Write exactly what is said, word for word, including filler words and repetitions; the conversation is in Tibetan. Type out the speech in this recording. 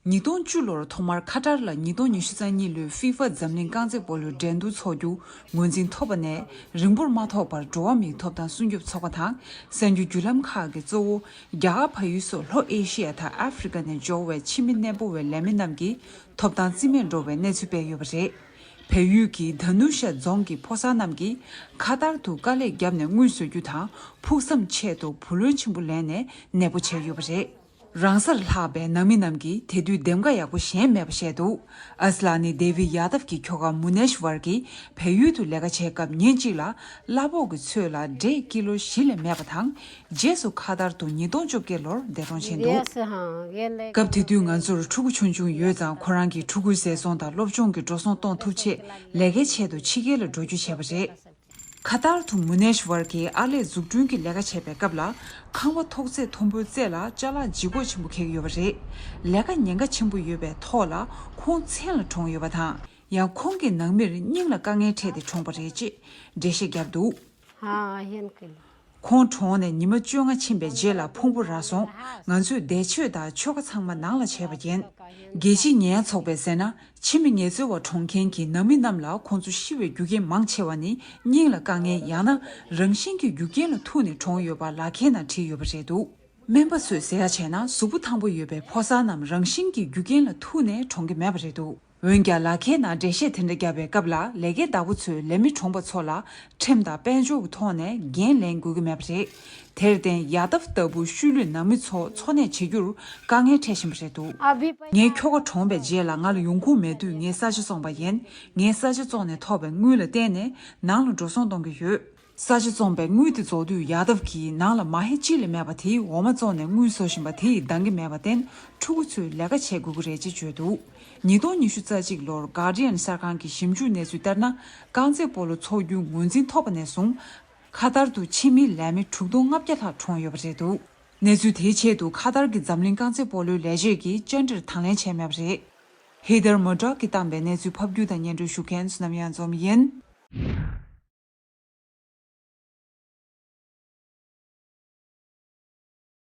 ཉིས་སྟོང་བཅུ་ལོར་ཐོག་མར་ཁ་ཏར་ལ་ཉིས་སྟོང་ཉི་ཤུ་རྩ་གཉིས་ལོའི་ཧྥི་ཧྥ་འཛམ་གླིང་རྐང་རྩེད་སྤོ་ལོའི་འགྲན་བསྡུར་འཚོགས་རྒྱུ་ངོས་འཛིན་ཐོབ་པ་ནས་རིང་པོར་མ་ཐོགས་པར་འགྲོ་བ་མིའི་ཐོབ་ཐང་སྲུང་སྐྱོབ་ཚོགས་པ་དང་གསར་འགྱུར་བརྒྱུད་ལམ་ཁག་གིས་གཙོ་བོ་རྒྱ་གར་བལ་ཡུལ་སོགས་ལྷོ་ཨེ་ཤི་ཡ་དང་ཨ་ཧྥེ་རི་ཀ་ནས་འབྱོར་བའི་ཕྱི་མི་གནས་སྤོ་བའི་ལས་མི་རྣམས་ཀྱི་ཐོབ་ཐང་རྩིས་མེད་འགྲོ་བའི་གནས་ཚུལ་སྤེལ་ཡོད་པ་རེད། བལ་ཡུལ་གྱི་དྷ་ནུ་ཤ་རྫོང་གི་ཕོ་གསར་རྣམས་ཀྱིས་ཁ་ཏར་དུ་དཀའ་ལས་བརྒྱབ་ནས་དངུལ་བཟོ་རྒྱུ་དང་ཕུགས་བསམ་ཆེད་དུ་བུ་ལོན་ཆེན་པོ་ལེན་ནས་གནས་སྤོ་བྱས་ཡོད་པ་རེད། རང་སར་ལྷག་པའི་ནང་མི་རྣམས་ཀྱིས་དེ་དུས་འདེམས་ཀ་ཡག་པོ་གཞན་མེད་པ་བཤད་འདུག་ཨ་སི་ལ་ནི་དེ་བི་ཡ་དབ་ཀྱི་ཁྱོ་ག་མུ་ནེཤ་ཝར་གྱིས་བལ་ཡུལ་དུ་ལས་ཀ་བྱེད་སྐབས་ཉིན་གཅིག་ལ་གླ་ཕོགས་ཀྱི་ཚོད་ལ་འབྲས་ཀི་ལོ་བཞི་ལས་མེད་པ་དང་། རྗེས་སུ་ཁ་ཏར་དུ་ཉིས་སྟོང་བཅོ་བརྒྱད་ལོར་འདས་གྲོངས་ཕྱིན་འདུག་སྐབས་དེ་དུས་ང་ཚོར་ཕྲུ་གུ་ཆུང་ཆུང་ཡོད་ཙང་ཁོ་རང་གིས་ཕྲུ་གུའི་ཟས་ཚོང་དང་སློབ་སྦྱོང་གི་འགྲོ་སོང་གཏོང་ཐུབ་ཆེད་ལས་ཀའི་ཆེད་དུ་ཕྱི་རྒྱལ་ལ་འགྲོ་རྒྱུ་བྱས་པ་རེད། ཁ་ཏར་དུ་མུ་ནེཤ་ཝར་གྱིས་ཨར་ལས་འཛུགས་སྐྲུན་གྱི་ལས་ཀ་བྱེད་པའི་སྐབས་ལ་ཁང་པ་ཐོག་བརྩེགས་མཐོན་པོའི་རྩེ་ལ་ཅ་ལག་ལྗིད་ཁོག་ཆེན་པོ་འཁྱེར་གྱི་ཡོད་པ་རེད། ལས་ཀ་ཉེན་ཁ་ཆེན་པོ་ཡོད་པའི་ཐོག་ལ་ཁོང་མཚན་ལ་གྲོངས་ཡོད་པ་དང་། ཡང་ཁོང་གི་ནང་མིར་སྙིང་ལ་དཀའ་ངལ་འཕྲད་དེ་གྲོངས་པ་རེད་ཅེས་འགྲེལ་བཤད་བརྒྱབ་འདུག་ཁོང་གྲོངས་ནས་ཉི་མ་བཅོ་ལྔ་ཕྱིན་པའི་རྗེས་ལ་ཕུང་པོ་རག་སོང་། ང་ཚོས་འདས་མཆོད་དང་ཆོ་ག་ཚང་མ་ནང་ལ་བྱས་པ་ཡིན། རྒྱལ་སྤྱིའི་ཉེས་ཚོགས་པས་ཟེར་ན། ཕྱི་མི་ངལ་རྩོལ་བ་གྲོངས་མཁན་གྱི་ནང་མི་རྣམས་ལ་ཁོང་ཚོ་ཤི་བའི་རྒྱུ་རྐྱེན་མང་ཆེ་བ་ནི་སྙིང་ལ་དཀའ་ངལ་ཡང་ན་རང་བཞིན་གྱི་རྒྱུ་རྐྱེན་ལ་ཐུག་ནས་གྲོངས་ཡོད་པ་ལག་འཁྱེར་ནང་བྲིས་ཡོད་པ་རེད་འདུག་སྨན་པ་ཚོས་ཟེར་ཡ་བྱས་ན་གཟུགས་པོ་ཐང་པོ་ཡོད་པའི་ཕོ་གསར་རྣམས་རང་བཞིན་གྱི་རྒྱུ་རྐྱེན་ལ་ཐུག་ནས་གྲོངས་ཀྱི་མེད་པ་རེད་འདུག་འོན་ཀྱང་ལག་འཁྱེར་ནང་འགྲེལ་བཤད་དེ་འདྲ་བརྒྱབ་པའི་སྐབས་ལ་ལས་ཀའི་བདག་པོ་ཚོས་ལས་མི་གྲོངས་པ་ཚོ་ལ་ཁྲིམས་དང་དཔལ་འབྱོར་གྱི་ཐོག་ནས་འགན་ལེན་དགོས་ཀྱི་མེད་པ་རེད། དེར་བརྟེན་ཡ་དབ་ལྟ་བུ་ཤུལ་ལུས་ནང་མི་ཚོ་འཚོ་གནས་བྱེད་རྒྱུར་དཀའ་ངལ་འཕྲད་བཞིན་པ་རེད་འདུག་ངའི་ཁྱོ་ག་གྲོངས་པའི་རྗེས་ལ་ང་ལ་ཡོང་ཁུངས་མེད་དུས་ངས་ས་ཆ་བཙོངས་པ་ཡིན། ངས་ས་ཆ་བཙོངས་ནས་ཐོབ་པའི་དངུལ་ལ་བརྟེན་ནས་ནང་ལ་འགྲོ་སོང་གཏོང་གི་ཡོད། ས་ཆ་བཙོངས་པའི་དངུལ་དེ་རྫོགས་དུས་ཡ་དབ་ཀྱིས་ནང་ལ་མ་ཧེ་གཅིག་ལས་མེད་པ་དེའི་འོ་མ་བཙོངས་ནས་དངུལ་བཟོ་བཞིན་པ་དེ་ཡིས་འདང་གི་མེད་པར་བརྟེན་ཕྲུ་གུ་ཚོས་ལས་ཀ་བྱེད་དགོས་ཀྱི་རེད་ཅེས་བརྗོད་འདུག་ཉིས་སྟོང་ཉི་ཤུ་རྩ་གཅིག་ལོར་Guardian གསར་ཁང་གི་ཞིབ་འཇུག་གནས་ཚུལ་ལྟར་ན། རྐང་རྩེད་སྤོ་ལོ་འཚོགས་རྒྱུ་ངོས་འཛིན་ཐོབ་པ་ནས་བཟུང་། ཁ་ཏར་དུ་ཕྱི་མིའི་ལས་མི་དྲུག་སྟོང་ལྔ་བརྒྱ་ལྷག་གྲོངས་ཡོད་པ་རེད་འདུག་གནས་ཚུལ་དེའི་ཆེད་དུ་ཁ་ཏར་གྱི་འཛམ་གླིང་རྐང་རྩེད་སྤོ་ལོའི་ལས་བྱེད་ཀྱིས་བཅར་འདྲིར་དང་ལེན་བྱས་མེད་པ་རེད། ཧེ་དར་མོ་ཌོག་གིས་བཏང་པའི་གནས་ཚུལ་ཕབ་སྒྱུར་དང་སྙན་སྒྲོན་ཞུ་མཁན་བསོད་ནམས་གཡང་འཛོམས་ཡིན།